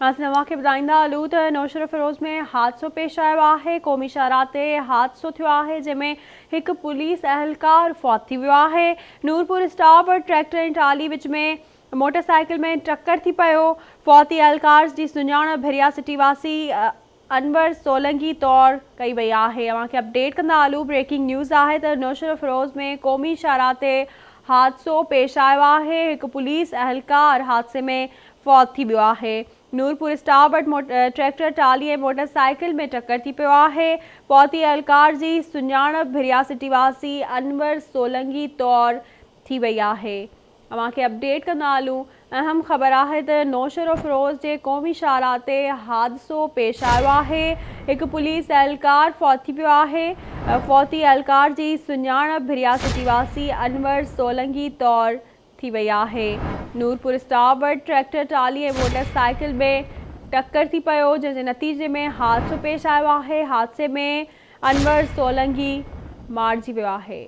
ناظرين اوهان کي ٻڌائيندا هلون ته نوشهروفيروز ۾ حادثو پيش آيو آهي، قومي شاهراهه تي حادثو ٿيو آهي جنهن ۾ هڪ پوليس اهلڪار فوت ٿي ويو آهي، نورپور اسٽاپ وٽ ٽريڪٽر ۽ ٽرالي وچ ۾ موٽر سائيڪل ۾ ٽڪر ٿي پيو، فوتي اهلڪار جي سڃاڻپ ڀريا سٽي واسي انور سولنگي طور ڪئي وئي آهي، اوهان کي اپڊيٽ ڪندا هلون بريڪنگ نيوز آهي ته نوشهروفيروز ۾ قومي شاهراهه تي حادثو پيش آيو آهي، هڪ پوليس اهلڪار حادثي ۾ فوت ٿي ويو آهي. نورپور اسٽاپ وٽ ٽريڪٽر ٽرالي ۽ موٽر سائيڪل ۾ ٽڪر ٿي پيو آهي. فوتي اهلڪار جي سڃاڻپ ڀريا سٽي واسي انور سولنگي طور ٿي وئي آهي. اوهان کي اپڊيٽ ڪندا هلون اهم خبر آهي ته نوشهروفيروز جي قومي شاهراهه تي حادثو پيش آيو آهي. هڪ پوليس اهلڪار فوت ٿي ويو آهي. فوتي اهلڪار جي سڃاڻپ ڀريا سٽي واسي انور سولنگي طور ٿي وئي آهي. نورپور اسٽاپ وٽ ٽريڪٽر ٽرالي ۽ موٽر سائيڪل ۾ ٽڪر ٿي پيو جنهن جي نتيجي ۾ حادثو پيش آيو آهي. حادثي ۾ انور سولنگي مارجي ويو آهي.